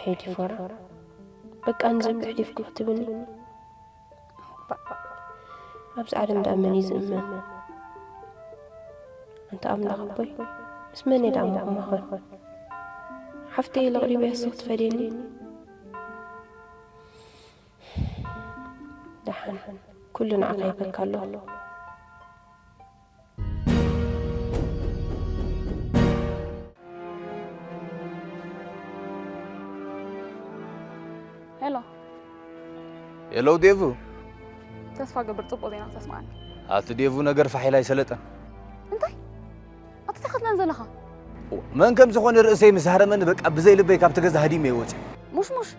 ሄይ ዲፎራ፣ በቃ ንዘም ሕሊፍኩም ክትብኒ። ባእ፣ ኣብዚ ዓለም ደኣ መን እዩ ዝእመን? ኣንታ ኣምላኽ ኣቦይ፣ ምስ መን እየ ደኣ መኸማኸን? ሓፍተይ ኢለ ኣቕሪበያ እሱ ክትፈድየኒ? ደሓን፣ ኩሉ ንዓኻ ይበካ ኣሎ። ሄሎ። ሄሎ ዴቭ። ተስፋ ገብር፣ ጽቡቕ ዜና ክተስምዓኒ። ኣቲ ዴቭ፣ ነገር ፋሕ ኢላ ኣይሰለጠን። እንታይ? ኣቲ እንታይ ክትብለኒ ዘለኻ? መን ከም ዝኾነ ርእሰይ ምስ ሃረመኒ፣ በቃ ብዘይ ልበይ ካብቲ ገዛ ሃዲመ እየ ወፂእ። ሙሽ ሙሽ፣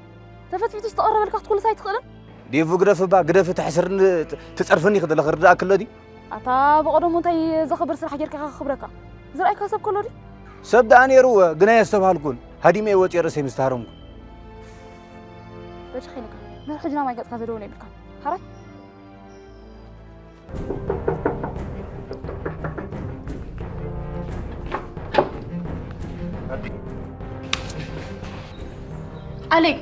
ተፈትፊቱ ዝተቐረበልካ ክትኩልስ ኣይትኽእልን? ዴቭ፣ ግደፍ እባ፣ ግደፍ፣ ትሕስርኒ፣ ት-፣ ትጸርፍኒ ክደለ ክርዳእክ ኣሎ ድዩ? ኣታ ብቐደሙ እንታይ ዘኽብር ስራሕ ጌርካ ኢኻ ክኽብረካ? ዝረኣይካ ሰብ ከሎ ድዩ? ሰብ ደኣ ነይሩ፣ ግና ኣየስተብሃልኩን። ሃዲመ እየ ወፂአ ርእሰይ ምስ ተሃረምኩ። በጃኻ ኢለካ፣ ድሕሪ ሕጂ ናብ ማይ ገጽካ ዘደውል የብልካን። ሓራይ? ኣሌክ፣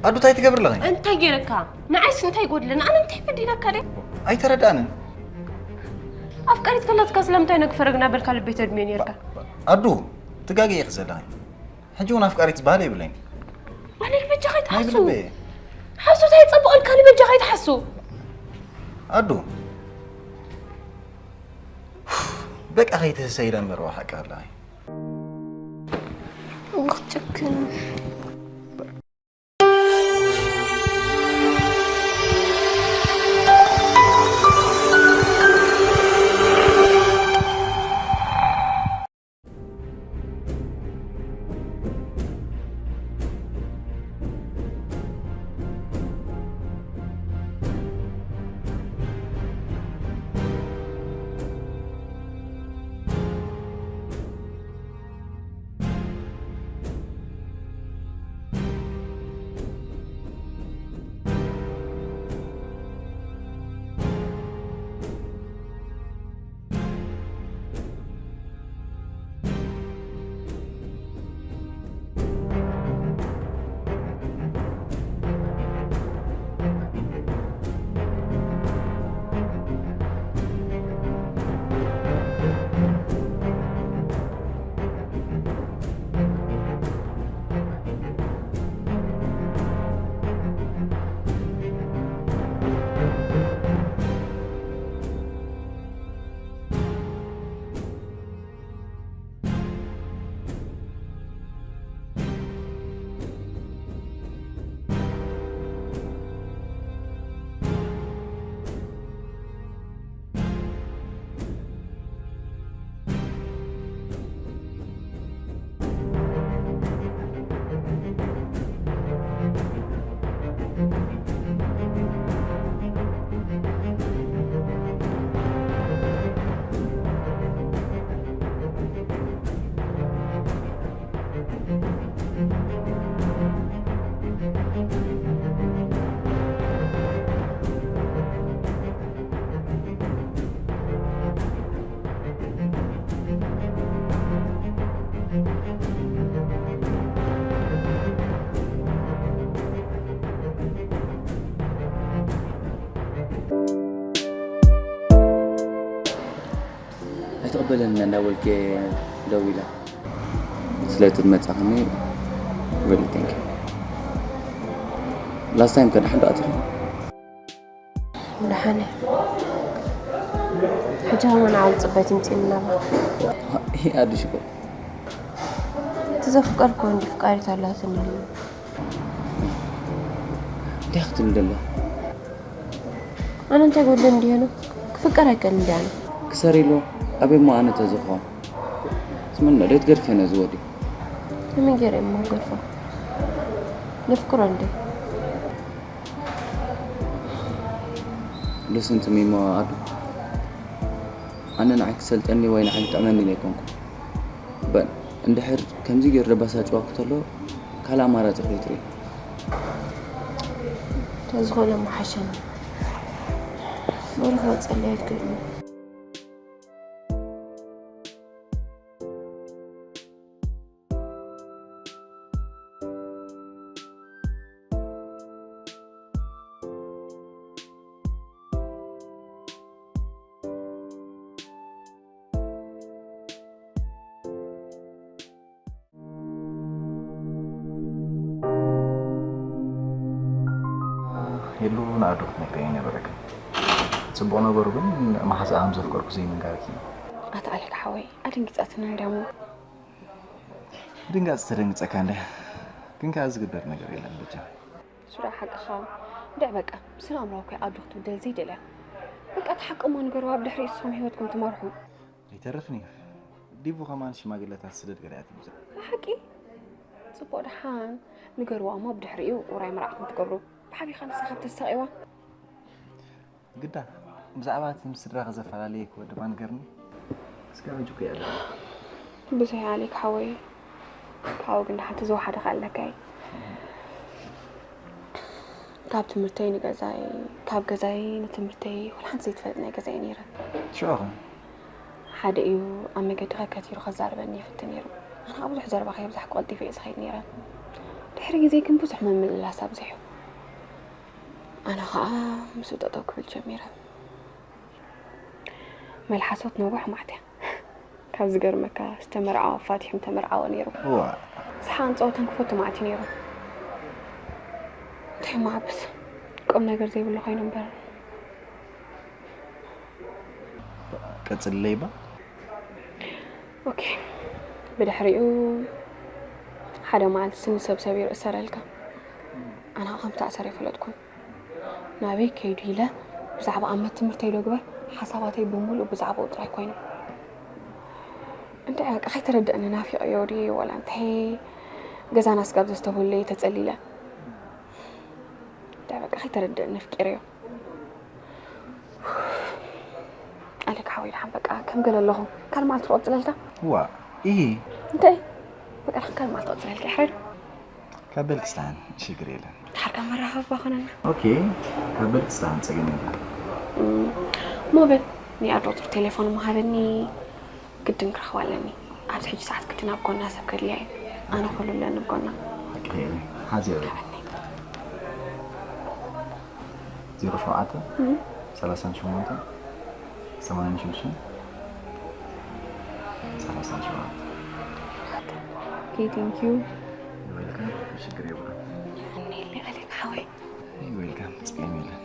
ኣዱ፣ እንታይ ትገብር ኣለኺ? እንታይ ገይረካ? ንዓይስ እንታይ ጎድለኒ? ኣነ እንታይ በዲለካ ድየ? ኣይተረዳእንን። ኣፍቃሪት ከላትካ ስለምንታይ ነግፈረግ እናበልካ ልበይ ተድምዮ ነይርካ? ኣዱ፣ ትጋገ ኢኺ ዘለኺ። ሕጂ እውን ኣፍቃሪት ዝበሃል የብለይን። ኣሌክ፣ በጃኻ ናይ ኣይትሓሱ። ብልበይ። ሓሶት ኣይጸብቐልካን፣ በጃኻ ኣይትሓሱ። ኣዱ፣ በቃ ከይትህሰ ኢለ እምበር፣ ሓቂ ኣለኺ። እወ፣ ክትጭክን። ኣይትቕበለኒ እናበልክ ደዊላ። ስለቲ ዝመጻኽኒ really thank you። Last time ከ ደሓን ዶ ኣትሪ? ደሓነ። ሕጂ ከማን ዓቢ ጽበት ይምጽእና። ይሄ ኣዲስ እኮ። እቲ ዘፍቀርኩ ወንዲ ፍቃሪት ኣላትኒ። እንታይ ክትብል ደላ? ኣነ እንታይ ጎድለኒ እንዲየ ነው? ክፍቀር ኣይክእልን እንዲየ ኣነ። ክሰር ኢሉ ኣበይ እሞ ኣነ ተዝኾን? ስምና ደት ገርፌ ነዚ ወዲ። ከመይ ገይረ እሞ ገርፎ? ነፍቅሮ እንዴ? Listen to me እሞ ኣዱ። ኣነ ንዓይ ክሰልጠኒ ወይ ንዓይ ክጥዕመኒ ዘይኮንኩ። በል፣ እንድሕር ከምዚ ገይሩ ደባሳጭዋኩ ተሎ፣ ካልእ ኣማራጺ ከይትርኢ። ተዝኾነ ምሓሸኒ። ብሩኽ መጸለይ ኣይትክእልኒ። ንኣዶ ክትነግረዮ ኣይነበረክን። ጽቡቕ ነገሩ ግን መሓዛኣ ከም ዘፍቀርኩ ዘይምንጋርኪ እዩ። ኣታ ኣሌክ ሓወይ፣ ኣደንጊጻትኒ እንድያሞ። ድንጋጽ ተደንግጸካ እንድያ። ግን ከኣ ዝግበር ነገር የለን በጃ። ሱራ ሓቅኻ። ድዕ በቃ፣ ብስነ ኣእምሮ እኮ ኣዶ ክትብደል ዘይደልያ። በቃ፣ እቲ ሓቂ እሞ ንገርዋ፣ ብድሕሪ ንስኹም ህይወትኩም ትመርሑ። ኣይተርፍን እዩ። ዲቡ ከማን ሽማግለታት ስደድ ገለ እያ ትብዛ። ብሓቂ? ጽቡቕ ደሓን። ንገርዋ እሞ ብድሕሪኡ ውራይ መርዓኹም ትገብሩ። ብሓቢኻ ንስኻ ብተሳቒዋ። ግዳ፣ ብዛዕባ እቲ ምስ ስድራኺ ዘፈላለየኪ ወዲ እባ ንገርኒ። ስጋብ ሕጂ እኮ እየ ኣለኹ። ብዙሕ ኣሌክ ሓወይ። ካብኡ ግን ደሓን እቲ ዝወሓደ ከኣ ኣለካ እዩ። ካብ ትምህርተይ ንገዛይ፣ ካብ ገዛይ ንትምህርተይ፣ ወላ ሓንቲ ዘይትፈልጥ ናይ ገዛይ እየ ነይረ። ሽዑ ኸ? ሓደ እዩ ኣብ መገዲ ከከቲሩ ከዛርበኒ ይፍትን ነይሩ። ኣነ ኸኣ ብዙሕ ዘረባ ከየብዛሕኩ ቀልጢፈ እየ ዝኸይድ ነይረ። ድሕሪ ግዜ ግን ብዙሕ ምምልላስ ኣብዚሑ። ኣነ ኸኣ ምስኡ ጠጠው ክብል ጀሚረ። መልሓሶት ነዋሕ ማዕት እያ። ካብ ዝገርመካ ዝተመርዓወ ፋቲሑ ምተመርዓወ ነይሩ። እዋ። ስሓቕን ጸወታን ክፈቱ ማዕት እዩ ነይሩ። እንታይ እሞ ዓብስ ቁም ነገር ዘይብሉ ኮይኑ እምበር። ቀጽልለይ እባ። ኦኬ። ብድሕሪኡ ሓደ መዓልቲ ስኒ ሰብ ሰቢሩ እሰረልካ። ኣነ ኸኣ ከም ዝተኣሰረ ኣይፈለጥኩን። ናበይ ከይዱ ኢለ ብዛዕባ ኣመት ትምህርተይ ዶ ግበር፣ ሓሳባተይ ብምሉእ ብዛዕባኡ ጥራይ ኮይኑ። እንታይ በቃ ከይተረድአኒ ናፊቐዮ ድየ ዋላ እንታይ ገዛና ስጋብ ዘስተብህለይ ተጸሊለ። እንታይ በቃ ከይተረድአኒ ኣፍቂረዮ። ኣሌክ ሓወይ ደሓን በቃ ከም ገለ ኣለኹ። ካልእ መዓልቲ ክቕጽለልካ? ዋ፣ ኢሂ። እንታይ? በቃ ደሓን ካልእ መዓልቲ ክቕጽለልካ ይሕረድ። ካብ በልኪ ስተሓን ሽግር የለን። ድሓር ካብ መራኸቢ እባ ኮነና። ኦኬ፣ ካብ በልኪ ስተሓን ጸገም የለን። እም፣ እሞ በል፣ ናይ ኣዶ ቁጽሪ ቴሌፎን እሞ ሃበኒ፣ ግድን ክረኽባ ኣለኒ። ኣብዚ ሕጂ ሰዓት ግድን ኣብ ጎና ሰብ ከድልያ እዩ። ኣነ ኩሉ ኣለኒ ኣብ ጎና። ሓቂ ከይለ፣ ሓዚ የለ። ሃበኒ። ዜሮ ሸውዓተ፣ እም። ሰላሳን ሸሞንተን፣ ሰማንያን ሽዱሽተን፣ ሰላሳን ሸውዓተ። ኦኬ፣ thank you። You're welcome። ሽግር የብሉን። የቐንየለይ ኣሌክ ሓወይ። You're welcome። ጸገም የለን።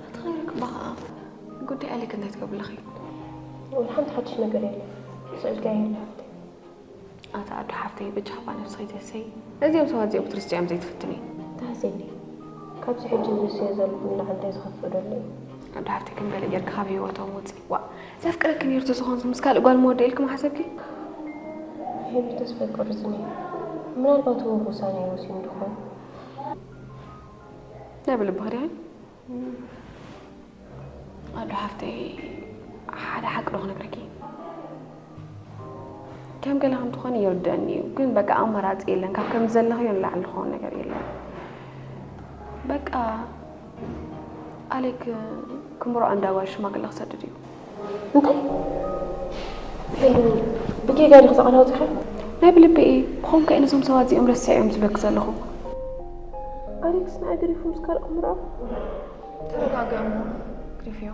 ኣትኸይርክ በኻ። ጉዳይ ኣሌክ እንታይ ትገብር ኣለኺ? ወላ ሓንቲ ሓድሽ ነገር የለን። ስእልካ የለ ሓፍተይ። ኣታ ኣዱ ሓፍተይ፣ በጃኻ እባ ነብስኺ ተህሰይ። ነዚኦም ሰባት እዚኦም ክትርስዕዮም ዘይትፍትኒ። ተሃስየኒ። ካብዚ ሕጂ ዝህስዮ ዘለኹ ንላዕሊ እንታይ ዝኸፍእ ዘሎ እዩ? ኣዱ ሓፍተይ፣ ከም ገለ ጌርኪ ካብ ህይወቶም ውፂ። ዋእ፣ ዘፍቅረኪ ነይሩ ተዝኾንስ ምስ ካልእ ጓል ምወደ ኢልኪ ምሓሰብኪ? ሄሉ ተስፋ ኣይቆርጽን እዩ። ምናልባት ህቡብ ውሳነ እዩ ወሲኑ ድኾን? ናይ ብልብኺ ዲኺ? ኣዶ ሓፍተይ፣ ሓደ ሓቂ ዶ ክነግረኪ? ከም ገለ ከም ትኾኒ ይርደኣኒ እዩ፣ ግን በቃ ኣማራጺ የለን። ካብ ከምዚ ዘለኽዮ ንላዕሊ ዝኸውን ነገር የለን። በቃ ኣሌክ ክምርዖ እንዳ ጓል ሽማግለ ክሰድድ እዩ። እንታይ? ሄሉ፣ ብጌጋ ዲኺ እዛ ቃል ኣውጺኺ? ናይ ብልቢ እየ። ብኸምኡ ከኣ ነዞም ሰባት እዚኦም ረሲዐ እዮም ዝብለኪ ዘለኹ። ኣሌክስ ንዓይ ገዲፉ ምስ ካልእ ክምርዖ? ተረጋግዒ እሞ ግደፍዮ።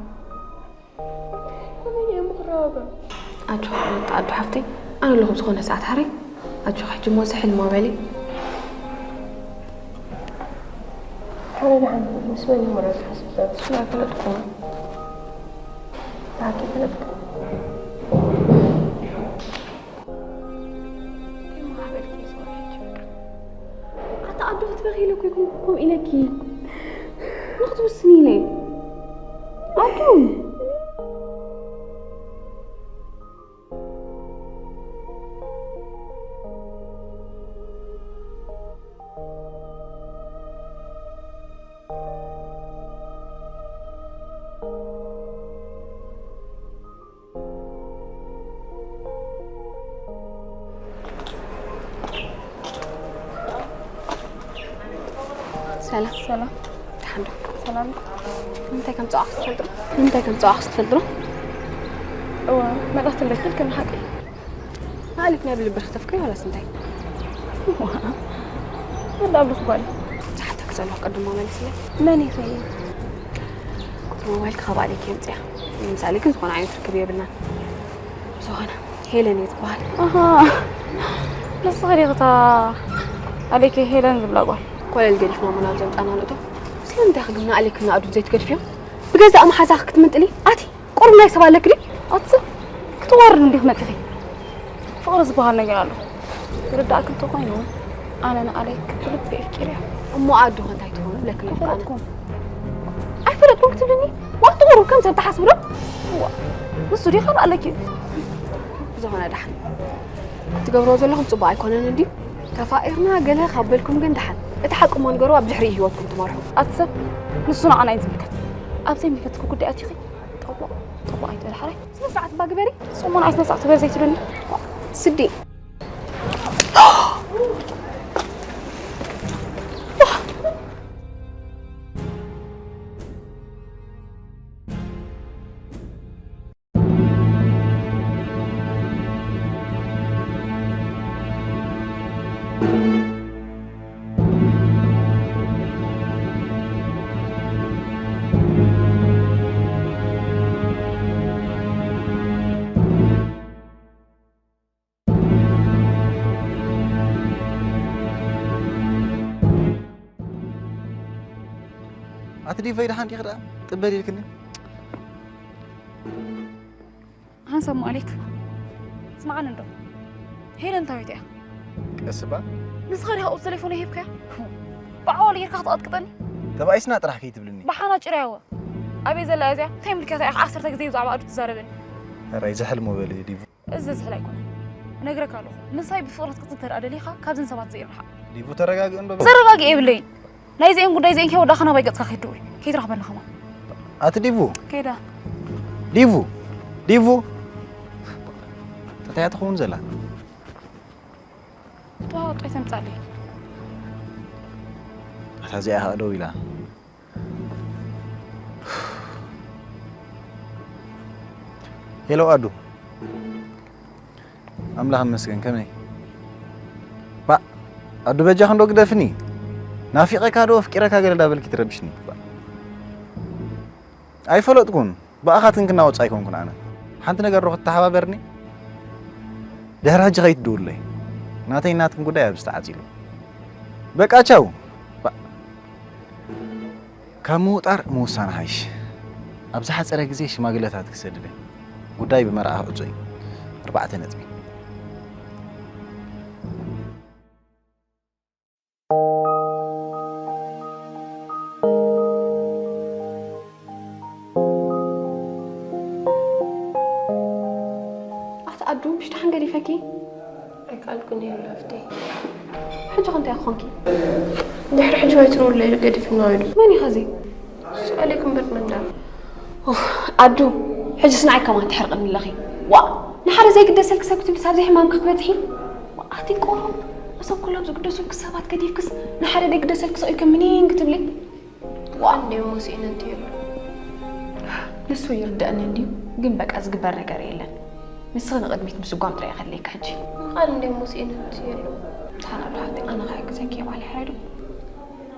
ከመይ እየ እሞ ክረጋጋዕ? ኣጆኺ ኣዱ ሓፍተይ፣ ኣነ ኣለኹ ኣብ ዝኾነ ሰዓት ሓረይ። ኣጆኺ ሕጂ እሞ ዝሕል እሞ በሊ። ሓረ ደሓን ምስ መን እዩ ምረ ዝሓስብ ዘሎ? ንሱ ኣይፈለጥኩን። ብሓቂ ኣይፈለጥኩን። ኣታ ኣዶ ክትበኺ ኢለ እኮ ይኩን ከምኡ ኢለኪ። ንክትውስኒ ኢለ። ኣዱ። ሰላም። ሰላም። ደሓን ዶ? ሰላም። እንታይ ከም ጸዋዕኺ ትፈልጢ ዶ? እንታይ ከም ጸዋዕኺ ትፈልጢ ዶ? እወ፣ መልእኽቲ ኣለኪ ኢልክኒ ሓቂ። ኣሊፍ ናይ ብልቢ ከተፍቅሪ ዋላስ እንታይ? ዋ፣ ወላ ኣብልኽ ጓል። ዝሓተኪ ዘለኹ ቅድማ መሊስለይ። መን ኢኺ? ቁጽሪ ሞባይልኪ ካብ ኣሌክ የምጽያ። ምስ ኣሌክ ግን ዝኾነ ዓይነት ርክብ የብልናን። ዝኾነ ሄለን እየ ዝበሃል። ኣሃ፣ ንስኺ ዲኺ እታ ኣሌክ ሄለን ዝብላ ጓል? ኮለል ገዲፍና እሞ ናብ ዘምጻና ንእቶ። ስለምንታይ ኢኺ ግን ንኣሌክን ንኣዱን ዘይትገድፍዮም? ብገዛእ መሓዛኺ ክትምንጥሊ ኣቲ ቁሩብ ናይ ሰብ ኣለኪ ድዩ? ኣቲ ክትዋርድ እንዲኺ መጺኺ። ፍቕሪ ዝበሃል ነገር ኣሎ። ይርዳእኪ እንተኾይኑ ኣነ ንኣሌክ ብልቢ ኣፍቂረያ። እሞ ኣዱ ኸ እንታይ ትኾኑ ብለኪ ኣለኹ ኣነ? ኣይፈለጥኩን። ኣይፈለጥኩን ክትብልኒ? ዋእ ትቑሩብ ከም ሰብ ትሓስቢ ዶ? ዋ፣ ንሱ ድዩ ካልእ ኣለኪ? ብዝኾነ ደሓን። ትገብርዎ ዘለኹም ጽቡቕ ኣይኮነን እንድዩ? ተፋቒርና ገለ ካብ በልኩም ግን ደሓን። እቲ ሓቂ እሞ ንገርዋ ብድሕሪ ህይወትኩም ትመርሑ። ኣቲ ሰብ፣ ንሱ ንዓና እዩ ዝምልከት። ኣብ ዘይምልከትኪ ጉዳይ ኣቲኺ ጠቦቕ ጠቦቕ ኣይትበሊ ሓራይ። ስነ ስርዓት እባ ግበሪ። ጽሞና ኣይትመጻእ ትበል ዘይትብልኒ። ስዲ። ኣቲ ዲቨይ ደሓን ዲኺ ደኣ? ጥበል ኢልክኒ። ሃንሳም ኣሌክ፣ ስምዓኒ እንዶ። ሄለን እንታይ እያ? ቀስ እባ። ንስኻ ዲኻ ቁጽሪ ተሌፎነይ ሂብካያ? ብዓዋሉ ጌርካ ክትቐጥቅጠኒ? ተባኢስና ጥራሕ ከይትብልኒ። ብሓና ጭርያወ። ኣበይ ዘላ እያ እዚኣ? እንታይ ምልክታ ኢኻ ዓሰርተ ግዜ ብዛዕባ ኣዱ ትዛረበኒ? ሕራይ ዝሕልሞ በሊ ዲቡ። እዚ ዝሕል ኣይኮነን። እነግረካ ኣለኹ። ምሳይ ብፍቕሪ ክትቅጽል እንተ ደኣ ደሊኻ ካብዘን ሰባት እዚኤን ርሓቕ። ዲቡ ተረጋግእ እንዶ። ዘረጋግእ የብለይን። ናይዚኤን ጉዳይ እዚኤን ከይወዳእኻ ናባይ ገጽካ ከይትድውል። ከይትረኽበኒ ኸማን። ኣቲ ዲቡ። ከይዳ። ዲቡ። ዲቡ። እንታይ እያ ትኸውን ዘላ? ተዋወጡ ኣይተምጻለይ። ኣታ እዚኣ ኸኣ ደው ኢላ። ሄሎ ኣዱ። ኣምላኽ ይመስገን፣ ከመይ? ባእ፣ ኣዱ በጃኺ እንዶ ግደፍኒ። ናፊቐካ ዶ ኣፍቂረካ ገለ እንዳበልኪ ትረብሽኒ። ባእ። ኣይፈለጥኩን። ብኣኻትክን ክናወጽ ኣይኮንኩን ኣነ። ሓንቲ ነገር ዶ ክትተሓባበርኒ? ድሕሪ ሕጂ ከይትድውለይ። ናተይ ናትክን ጉዳይ ኣብዚ ተዓጺሉ። በቃ ቻው። ባእ። ካብ ምውጣር ምውሳን ሓይሽ። ኣብ ዝሓጸረ ግዜ ሽማግለታት ክሰድድ እየ። ጉዳይ ብመርዓ ክዕጾ እዩ። ኣርባዕተ ነጥቢ። ኣቲ ኣዱ፣ ምሽ ደሓን ገዲፈኪ? ኣይከኣልኩን እየ ላፍተይ። ሕጂ ከ እንታይ ክኾንኪ? ድሕሪ ሕጂ ኣይትርውለይ ኢሉ ገዲፍና ኢሉ። መን እዩ ኸዚ? እሱ ኣሌክ እምበር መን ደኣ? ኡፍ፣ ኣዱ፣ ሕጅስ ንዓይ ከማን ትሕርቕኒ ኣለኺ። ዋእ፣ ንሓደ ዘይግደሰልኪ ሰብ ክትብሊ ሳብ ዘይሕማምኪ ክትበጽሒ? ዋእ፣ ኣቲ ቆሮም፣ እዞም ኩሎም ዝግደሱልኪ ሰባት ገዲፍክስ ንሓደ ዘይግደሰልኪ ሰቕ ኢልኪ ምኒን ክትብሊ? ዋእ። እንዴ ሙሴን እንት የሉ። ንሱ ይርደእኒ እንድዩ፣ ግን በቃ ዝግበር ነገር የለን። ንስኺ ንቕድሚት ምስጓም ጥራይ ከድልየኪ ሕጂ። ቃል እንዴ ሙሴን እንት የሉ። ታና ብሓቲ ኣነ ክሕግዘኪ እየ ባዕለይ ሕራይ ዶ?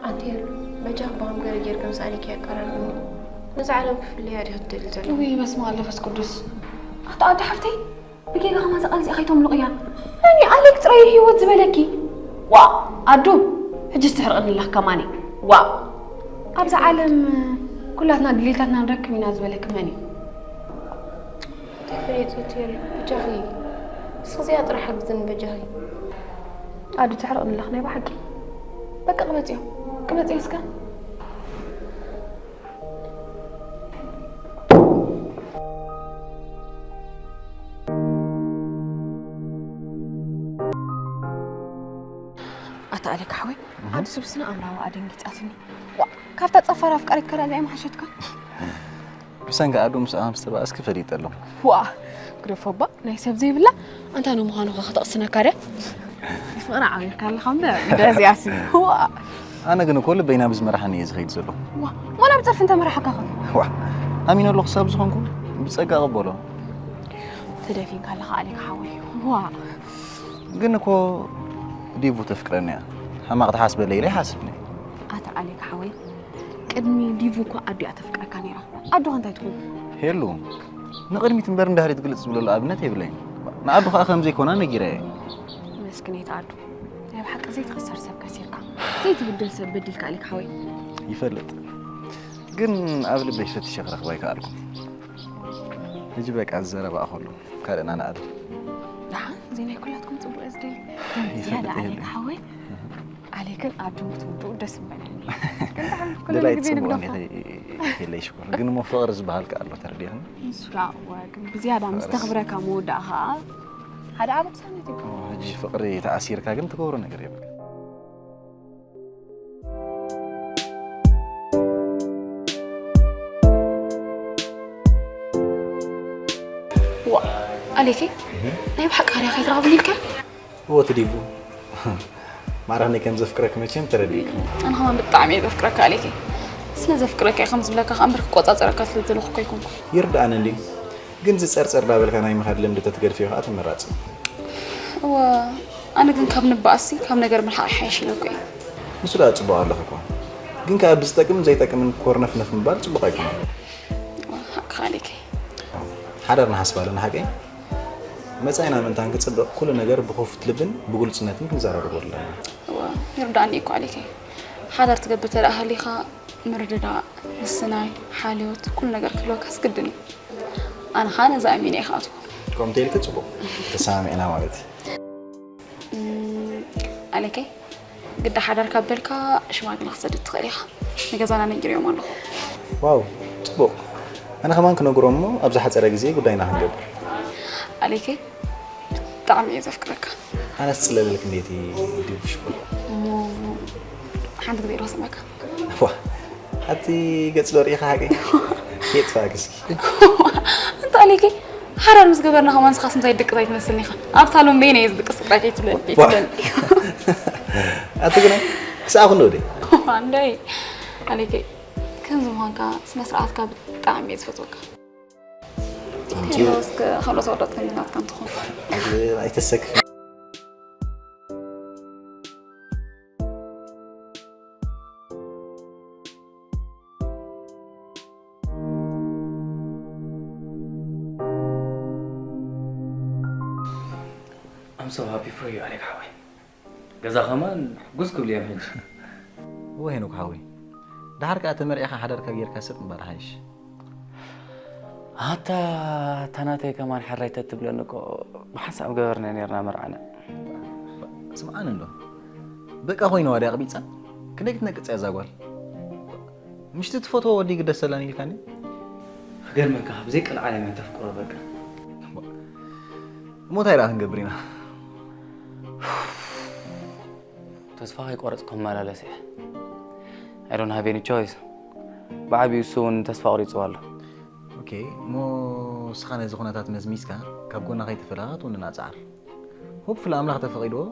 ኣንቲ የሉ፣ በጃኺ ብኸም ገለ ጌርኪ ምስ ኣሌክ ኣቀራርብኒ። ነዛ ዓለም ክፍለያ ዲኺ ትደሊ ዘለኺ? ውይ፣ በስመ ኣብ መንፈስ ቅዱስ። ኣታ ኣደ ሓፍተይ፣ ብጌጋ ከማን እዛ ቃል እዚኣ ከይተምልቕያ። መን እዩ ኣሌክ ጥራይ እዩ ህይወት ዝበለኪ? ዋእ፣ ኣዱ፣ ሕጅስ ትሕርቕኒ ኣለኺ ከማኒ። ዋእ። ኣብዛ ዓለም ኩላትና ድሌታትና ንረክብ ኢና ዝበለኪ መን እዩ? ተፈሊጡ ትብል በጃኺ። እስኺ እዚኣ ጥራሕ ሓግዝኒ በጃኺ። ኣዱ፣ ትሕርቕኒ ኣለኺ ናይ ብሓቂ። በቃ ቅመጽዮ፣ ቅመጽዮ እስከ። ኣታ ኣሌክ ሓወይ፣ ኣዱ ስብስና ኣምላዋ ኣደንጊጻትኒ። ዋእ፣ ካብታ ጸፋር ኣፍቃሪትካ ደኣ እዚኣ ምሓሸትካ። ብሰንኪ ኣዱ ምስኣ ምስ ተባእስኪ ፈሊጠ ኣለኹ። ዋእ፣ ግደፎ እባ፣ ናይ ሰብ ዘይብላ ኣንታ ንምዃኑ ኸ ክተቕስነካ ድያ? ፍቕሪ ዓቢርካ ኣለኻ እምበር፣ ግደ እዚኣሲ። ዋእ። ኣነ ግን እኮ ልበይ ናብ ዝመርሓኒ እየ ዝኸይድ ዘለኹ። ዋእ፣ እሞ ናብ ጸርፊ እንተመርሓካ ኸ? ዋእ፣ ኣሚነ ኣለኹ ክሳብ ዝኾንኩ ብጸጋ እቕበሎ። ተደፊንካ ኣለኻ ኣሌክ ሓወይ። ዋእ። ግን እኮ ዲቡ ተፍቅረኒ እያ። ሕማቕ ትሓስበለይ ኢለ ኣይሓስብን እየ። ኣታ ኣሌክ ሓወይ፣ ቅድሚ ዲቭ እኮ ኣዲኣ ተፍቅረካ ነይራ። ኣዶኻ እንታይ ትኾን? ሄሉ፣ ንቕድሚት እምበር ንድሕሪት ግልጽ ዝብለሉ ኣብነት የብለይን። ንኣዱ ኸኣ ከም ዘይኮና ነጊረያ እየ። መስኪነይቲ ኣዱ፣ ናይ ብሓቂ ዘይትኽሰር ሰብ ከሲርካ። ዘይትብደል ሰብ በዲልካ ኣሌክ ሓወይ። ይፈልጥ፣ ግን ኣብ ልበይ ፈቲሸ ክረኽባ ኣይከኣልኩን። ሕጂ በቃ ዝዘረባ ኣኸሉ ካልእና ንኣዱ። ደሓን፣ እዚ ናይ ኩላትኩም ጽቡቕ እየ ዝደሊ። ግን ብዝያዳ ኣሌክ ሓወይ፣ ኣሌክን ኣዱን ክትውድኡ ደስ ምበለኒ። ግን ደሓን ኩሉ ደላይት ግዜ ጽቡቕ ንግደፎ። እንዲኺ ሄለይ ሽኮር፣ ግን እሞ ፍቕሪ ዝበሃል ከኣ ኣሎ ተረዲእኽኒ። ንሱ ደኣ እወ፣ ግን ብዝያዳ ምስ ተኽብረካ መወዳእኻ ሓደ ዓቢ ውሳነ ትገብሮ። ሕጂ ፍቕሪ ተኣሲርካ ግን ትገብሮ ነገር የብልካ። ዋ ኣሌከይ ናይ ብሓቂ ኣርያ ከይትረኽብኒ ኢልካ? እዎ ትዲቡ ማራኒ ከም ዘፍቅረክ መቸም ተረዲእካ። ኣነ ከማን ብጣዕሚ እየ ዘፍቅረካ ኣሌከይ። ስለ ዘፍቅረካ እየ ከም ዝብለካ ከኣ እምበር ክቆጻጸረካ ስለ ዝደለኹ እኮ ኣይኮንኩ። ይርድኣኒ እንድዩ፣ ግን ዝጸርጸር ዳበልካ ናይ ምኻድ ልምዲ ተትገድፍዮ ከኣ ተመራጺ። እወ ኣነ ግን ካብ ንባኣሲ ካብ ነገር ምርሓቕ ይሓይሽ ኢለኩ እየ። ንሱ ደኣ ጽቡቕ ኣለኺ እኮ፣ ግን ከኣ ብዝጠቅምን ዘይጠቅምን ኮርነፍነፍ ምባል ጽቡቕ ኣይኮነን። ሓቅኻ ኣሌከይ። ሓዳር ንሓስብ ኣለና ሓቀይ? መጻኢና ምእንታን ክጽብቕ ኩሉ ነገር ብኽፉት ልብን ብግሉጽነትን ክንዘራረቦ ኣለና። እወ ይርድኣኒ እኮ ኣሌከይ። ሓዳር ትገብር ተደኣ ሃሊኻ ምርድዳእ፣ ምስናይ፣ ሓልዮት፣ ኩሉ ነገር ክህልወካስ ግድን እዩ። ኣነ ኸኣ ነዚ ኣሚነ እየ ክኣትዎ። ከምኡ እንተ ኢልኪ ጽቡቕ ተሰማሚዕና ማለት እዩ። እም፣ ኣሌከይ ግዳ ሓዳር ካብ በልካ ሽማግለ ክትሰድድ ትኽእል ኢኻ። ንገዛና ነጊረዮም ኣለኹ። ዋው ጽቡቕ። ኣነ ከማን ክነግሮም እሞ ኣብ ዝሓጸረ ግዜ ጉዳይና ክንገብር። ኣሌከይ ብጣዕሚ እየ ዘፍቅረካ። ኣነስ ጽለለልክ እንዴት ድብሽ እሞ ሓንቲ ግዜ ዶ ስመካ ዋ ኣቲ ገጽ ዶ ርኢኻ ሓቂ የጥፋእክ እስኪ እንተ ኣሌከይ ሓዳር ምስ ገበርና ከማን ንስኻስ ምሳይ ድቅስ ኣይትመስልን ኢኻ። ኣብ ሳሎን በይነ እየ ዝድቅስ ጥራይ ከይትብለኒ ዋ። ኣቲ ግና ክሳዕ ክንዶ ደይ ኣንደይ ኣሌከይ ከምዚ ምዃንካ ስነ ስርዓትካ ብጣዕሚ እየ ዝፈትወካ። Thank you. እስከ ካልኦት ኣወዳት ከም ናትካ እንትኾን ኣይተሰክፍ I'm so happy for you ኣሌክ ሓወይ። ገዛ ከማን ሕጉስ ክብሉ እዮም ሕጂ። እወ ሄኖክ ሓወይ፣ ደሓር ከኣ ተመርዒኻ ሓዳርካ ጌርካ ስቕ ምባል ሓይሽ። ኣታ እታ ናተይ ከማን ሕራይ ተትብለኒ እኮ ብሓንሳብ ገበርና ኔርና መርዓና። ስምዓኒ እንዶ፣ በቃ ኮይና ዋዲ ኣቕቢጻ፣ ክንደይ ክትነቅጽ እያ እዛ ጓል? ምሽቲ ትፈትዎ ወዲ ይግደሰላን ኢልካኒ? ክገርመካ ብዘይ ቀልዓለም እያ ተፍቅሮ በቃ። እሞ እንታይ ደኣ ክንገብር ኢና? ተስፋ ከይቆረጽኩ ክመላለስ እየ። I don't have any choice። ብዓቢኡ እሱ እውን ተስፋ ኣቑሪጽዎ ኣሎ። ኦኬ፣ እሞ ንስኻ ነዚ ኩነታት መዝሚዝካ ካብ ጎና ከይተፈለኻ ክትውንና ጽዓር። Hopefully ኣምላኽ ተፈቒድዎ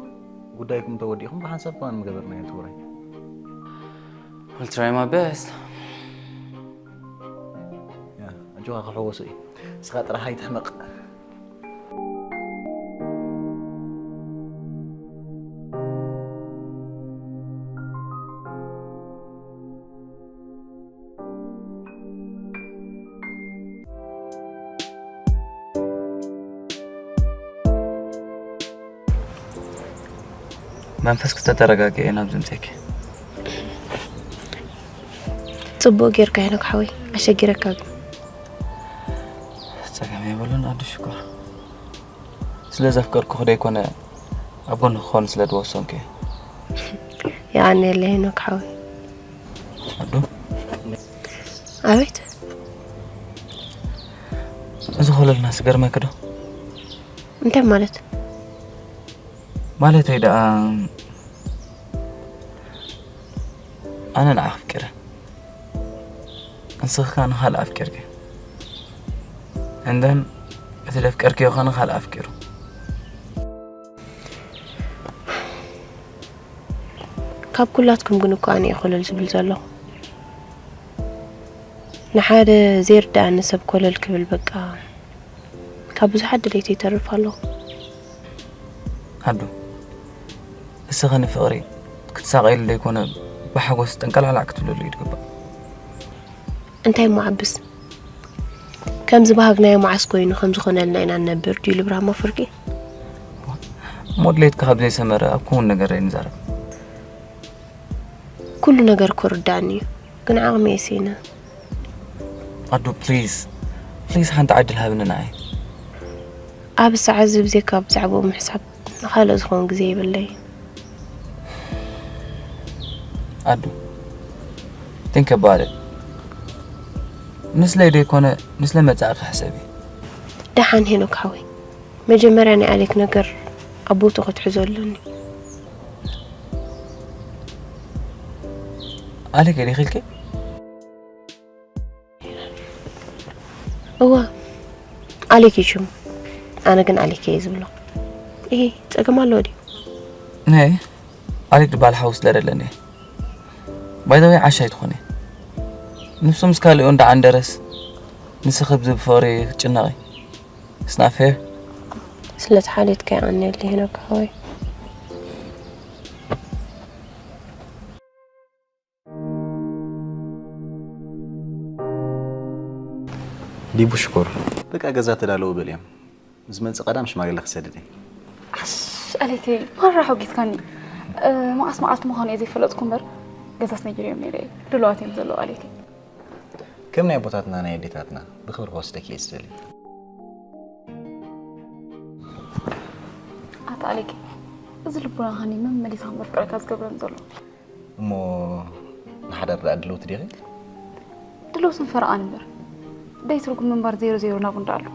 ጉዳይኩም ተወዲእኹም ብሓንሳብ ከማን ምገበርናዮ ትውራይ። I'll try my best። ያ፣ ኣጆኻ ክሕወሶ እዩ። ንስኻ ጥራሕ ኣይትሕመቕ። መንፈስኪ ዝተተረጋግአ ናብ ዝምፀኪ። ፅቡቅ ጌርካ ሄኖክ ሓወይ፣ ኣሸጊረካ ግን። ፀገም የብሉን ኣዱ ሽኮር። ስለ ዘፍቀርኩኺ ደይኮነ ኣብ ጎንኺ ክኾን ስለ ዝወሰንኩ እየ። የቐንየለይ ሄኖክ ሓወይ። ኣዱ ኣቤት። እዚ ኮለልና ዝገርመኪ ዶ? እንታይ ማለት? ማለተይ ደኣ ኣነ ንዓኺ ኣፍቂረ፣ ንስኺ ከኣ ንኻልእ ኣፍቂርኪ፣ and then እቲ ዘፍቀርክዮ ከኣ ንኻልእ ኣፍቂሩ። ካብ ኩላትኩም ግን እኮ ኣነ እየ ኮለል ዝብል ዘለኹ። ንሓደ ዘይርድኣኒ ሰብ ኮለል ክብል በቃ ካብ ብዙሓት ድሌት ይተርፍ ኣለኹ። ኣዱ እስኺ ንፍቕሪ ክትሳቐይሉ ዘይኮነ ብሓጎስ ጠንቀላዕላዕ ክትብለሉ እዩ ዝግባእ። እንታይ እሞ ዓብስ? ከም ዝበሃግናዮ መዓስ ኮይኑ ከም ዝኾነልና ኢና ንነብር ድዩ ልብራማ ፍርቂ? እሞ ድሌትካ ካብ ዘይሰመረ ኣብ ክውን ነገር ኣይንዛረብ። ኩሉ ነገር እኮ ርዳእኒ እዩ፣ ግን ዓቕሚ እየ ስኢነ። ኣዱ፣ ፕሊዝ፣ ፕሊዝ፣ ሓንቲ ዕድል ሃብኒ ንዓይ። ኣብ ሰዓት እዚ ብዘይካ ብዛዕባኡ ምሕሳብ ንኻልእ ዝኸውን ግዜ የብለይ። ኣዱ፣ think about it። ንስለይ ዘይኮነ፣ ንስለ መጻእኺ ሕሰቢ። ደሓን ሄኖክ ሓወይ፣ መጀመርያ ናይ ኣሌክ ነገር ኣብ ቦትኡ ክትሕዞ ኣለኒ። ኣሌክ ዲኺ ኢልኪ? እዋ፣ ኣሌክ እዩ ሽሙ። ኣነ ግን ኣሌክ እየ ዝብሎ። እሂ፣ ጸገም ኣለዎ ድዩ? ናይ ኣሌክ ዝበሃል ሓው ስለ ደለኒ። By the way፣ ዓሻ ኣይትኾኒ። ንሱ ምስ ካልእ እንዳዓንደረስ፣ ንስኺ ብዚ ብፍቕሪ ክትጭነቒ። It's not fair። ስለ ተሓልየትካ የቐንየለይ ሄኖክ ሓወይ። ዲቡ ሽኮር፣ በቃ ገዛ ተዳለዉ በልዮም። ዝመጽእ ቀዳም ሽማግለ ክሰድድ እየ። ኣሽ፣ ኣሌከይ፣ ማራ ሓጒስካኒ። እ፣ መዓስ መዓልቲ ምዃኑ እየ ዘይፈለጥኩ እምበር፣ ገዛስ ነጊረዮም ነይረ እየ። ድሉዋት እዮም ዘለዉ፣ ኣሌከይ። ከም ናይ ኣቦታትና ናይ ኣዴታትና ብኽብሪ ክወስደኪ እየ ዝደሊ። ኣታ ኣሌከይ፣ እዚ ልቡናኻኒ መመሊሳ ከም ዘፍቅረካ ዝገብረኒ ዘሎ። እሞ ንሓዳር ደኣ ድልውቲ ዲኺ? ድልውትን ፈረቓን እምበር። ደይ ትርጉም ምንባር ዜሮ ዜሮ ናብኡ እንዳ ኣሎ።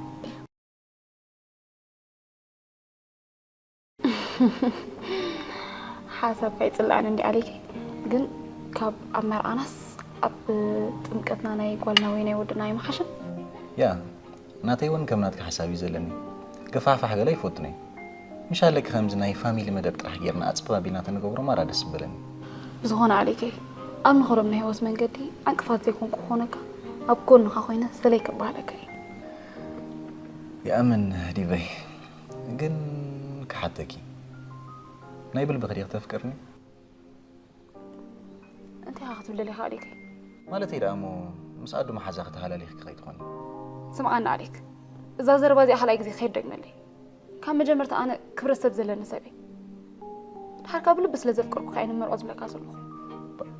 ሓሳብካ ኣይጽላእን እንዲ ኣሌከይ፣ ግን ካብ ኣብ መርዓናስ ኣብ ጥምቀትና ናይ ጓልና ወይ ናይ ወድና ኣይምሓሸን? ያ፣ ናተይ እውን ከም ናትካ ሓሳብ እዩ ዘለኒ። ገፋሕፋሕ ገለ ኣይፈቱን እየ። ምሽ ኣለኪ ከምዚ ናይ ፋሚሊ መደብ ጥራሕ ጌርና ኣጽብብ ኣቢልና ተንገብሮ ማራ ደስ ምበለኒ። ብዝኾነ ኣሌከይ፣ ኣብ ንኸዶም ናይ ህይወት መንገዲ ዕንቅፋት ዘይኮንኩ ክኾነካ፣ ኣብ ጎንኻ ኮይነ ሰለይ ከበሃለካ እየ። ይኣምን ዲበይ፣ ግን ክሓተኪ፣ ናይ ብልብኺ ዲኺ ተፍቅርኒ? እንታይ ኢኻ ክትብል ደሊኻ ኣሌከይ? ማለተይ ደኣ እሞ ምስ ኣዱ መሓዛኺ ተሃላሊኽኪ ከይትኾኒ። ስምዓኒ ኣሌክ፣ እዛ ዘረባ እዚኣ ካልኣይ ግዜ ከይትደግመለይ። ካብ መጀመርታ ኣነ ክብረት ሰብ ዘለኒ ሰብ እየ። ድሓር ካብ ልቢ ስለ ዘፍቀርኩ ከኣ እየ ንመርዖ ዝብለካ ዘለኹ።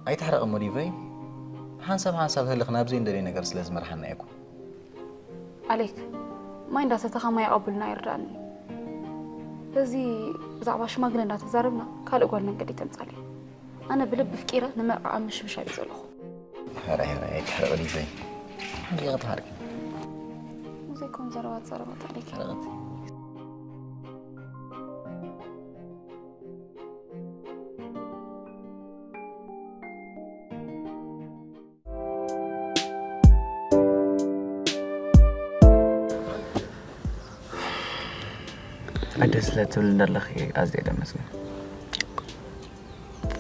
ኣይትሕረቒ እሞ ዲቨይ፣ ሓንሳብ ሓንሳብ ህልኽ ናብ ዘይንደልዮ ነገር ስለ ዝመርሓና እየ እኮ። ኣሌክ፣ ማይ እንዳሰተኻ ማይ ኣቐብሉና ኣይርዳእን እዩ። በዚ ብዛዕባ ሽማግለ እንዳተዛረብና ካልእ ጓል መንገዲ ተምጻለይ። ኣነ ብልቢ ኣፍቂረ ንመርዓ ኣብ ምሽብሻብ እየ ዘለኹ። ሕራይ ሕራይ ኣይትሕረቒ ዲቨይ። እንዲኻ ትሓርቂ። ዘይኮን ዘረባ ትዛረባ ኣሌክ። ሕረቐት። ኣደ ስለ ትብል እንደለኺ ኣዝየ ደመስግን።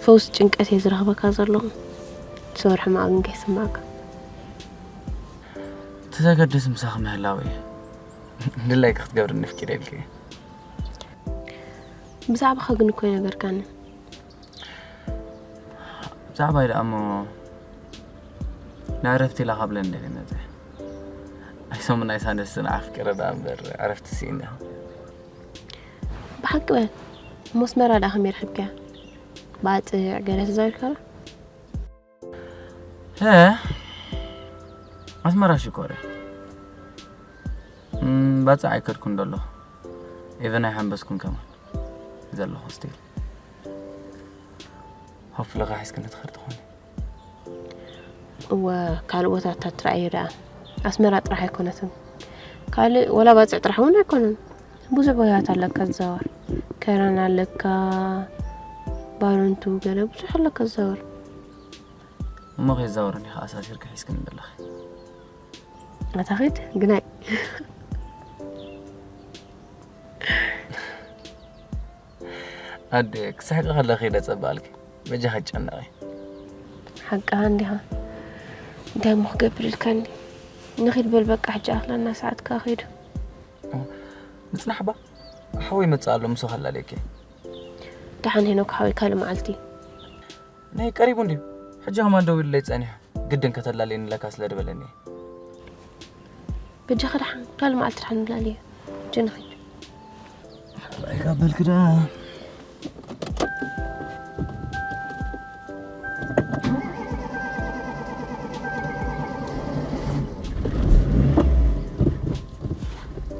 ፈውሲ ጭንቀት እየ ዝረኽበካ ዘለኹ። ዝሰብር ሕማቕ ግን ከይስማዕካ። እቲ ዘገድስ ምሳኺ ምህላው እዩ። ድላይኪ ክትገብሪ ንፍቂደልኪ እየ። ብዛዕባኻ ግን እኮ ኣይነገርካንን። ብዛዕባይ ደኣ እሞ ንዕረፍቲ ኢላ ካብ ለንደን እየ መጺአ። ኣይ ሰሙን ናይ ሳንደስን ኣፍቂረ ደኣ እምበር ዕረፍቲ ስኢነ። ብሓቂ በል፣ እሞ ኣስመራ ደኣ ከመይ ረኺብካያ? ባጽዕ ገለ ተዛዊርካ ዶ? እ፣ ኣስመራ ሽኮር እየ። እም፣ ባጽዕ ኣይከድኩን ዶ ኣለኹ። ኤቨን ኣይሓንበስኩን ከማን ዘለኹ ስቲል። ሆፕ ለኻ ሒዝክኒ ትኸድ ትኾኒ። እወ፣ ካልእ ቦታታት ትረኣዮ ደኣ። ኣስመራ ጥራሕ ኣይኮነትን። ካልእ ወላ ባጽዕ ጥራሕ እውን ኣይኮነን። ብዙሕ ቦታታት ኣለካ ዝዛወር። ከረን ኣለካ፣ ባረንቱ ገለ ብዙሕ ኣለካ ዝዛወር። እሞ ከይዛወረኒ ከኣ ኣሳሲርኪ ሒዝክኒ ዘለኺ። ኣታ ኺድ፣ ግናይ። ኣደ፣ ክስሕቂ ከለኺ ኢለ ጸባልኪ። በጃኺ ኣይትጨነቒ። ሓቅኻ እንዲኻ። እንታይ እሞ ክገብር ኢልካኒ? ንኺድ በል በቃ፣ ሕጂ ኣኽለና፣ ሰዓት ከኣ ኸይዱ። ምጽናሕ ባ፣ ሓወይ ይመጽእ ኣሎ፣ ምስኡ ከላልየኪ። ደሓን ሄኖክ ሓወይ፣ ካልእ መዓልቲ። ናይ ቀሪቡ እንድዩ። ሕጂ ከማን ደዊሉለይ ጸኒሑ፣ ግድን ከተላልየኒ ኣለካ ስለ ዝበለኒ። በጃኻ ደሓን ካልእ መዓልቲ ደሓን ንላልዮ። ጀነኺ። ኣይካበልክ ደኣ።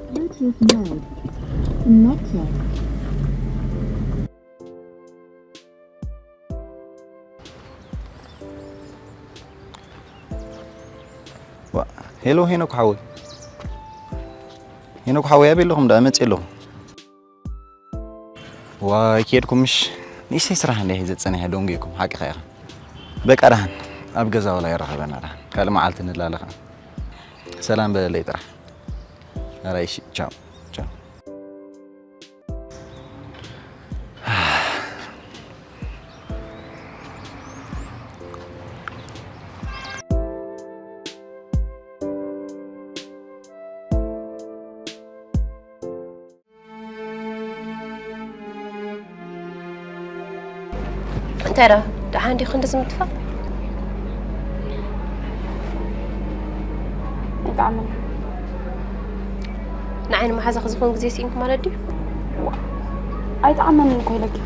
Bluetooth mode. Connected. ዋ፣ ሄሎ ሄኖክ ሓወይ። ሄኖክ ሓወይ፣ ኣበይ ኣለኹም? ደኣ መፅእ ኣለኹ። ዋይ፣ ከድኩም ምሽ? ንእሽተይ ስራሕ እንደ ሒዘ ፀኒሐ ደንጉየኩም፣ ሓቅኻ ኢኻ። በቃ ደሓን፣ ኣብ ገዛ ወላ ይራኸበና ደሓን። ካልእ መዓልቲ ንላለኻ። ሰላም በለለይ ጥራሕ። ኣራይ፣ እሺ፣ ቻው፣ ቻው። እንታይ ደኣ ደሓን ዲኹ ክንዲ ዝምትፋእ? ኣይጠዓመን። ንዓይ ንመሓዛኺ ዝኾን ግዜ ስኢንኩ ማለት ድዩ? ዋ፣ ኣይጠዓመንን እኮ ኢለኪ።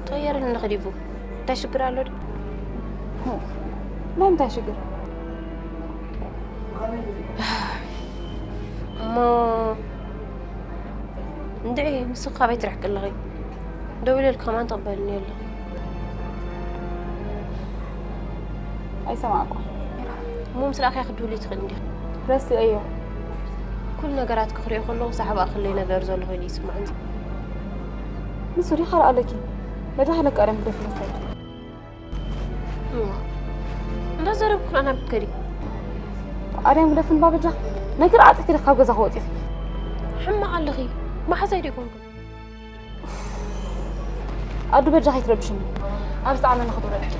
ተቐየርልኒ ኸዲቡ። እንታይ ሽግር ኣሎ ድዩ? ናይ ምንታይ ሽግር? እሞ እንድዒ ንስኺ ካበይ ትርሕቂ ኣለኺ? ደዊለልኪ ከማን ትቕበልኒ የለኺ። ኣይሰማዕኩ። እሞ ምስ ረኣኽያ ክትድውሊ ትኽእሊ እንዲኺ። ረስዐዮ። ኩሉ ነገራት ክኽሪኦ ከለኹ ሳሕባ እኽለይ ነገር ዘሎ ኮይኑ ይስማዕኒ። ንሱ ዲኻ ኣለኪ? መድሃለካ ቀደም ግደፍለካ። እዋ፣ እንዳዘረብኩ ናብት ከዲ። ኣርያም ግደፍን ባበጃ፣ ነገር ኣጥፊ ካብ ገዛ ክወፂ። ሕማቕ ኣለኺ፣ መሓዛይ ዶ ይኮንኩ? ኣዱ በጃ ከይትረብሽኒ። ኣብ ዝጠዓመኒ ክትውረድ።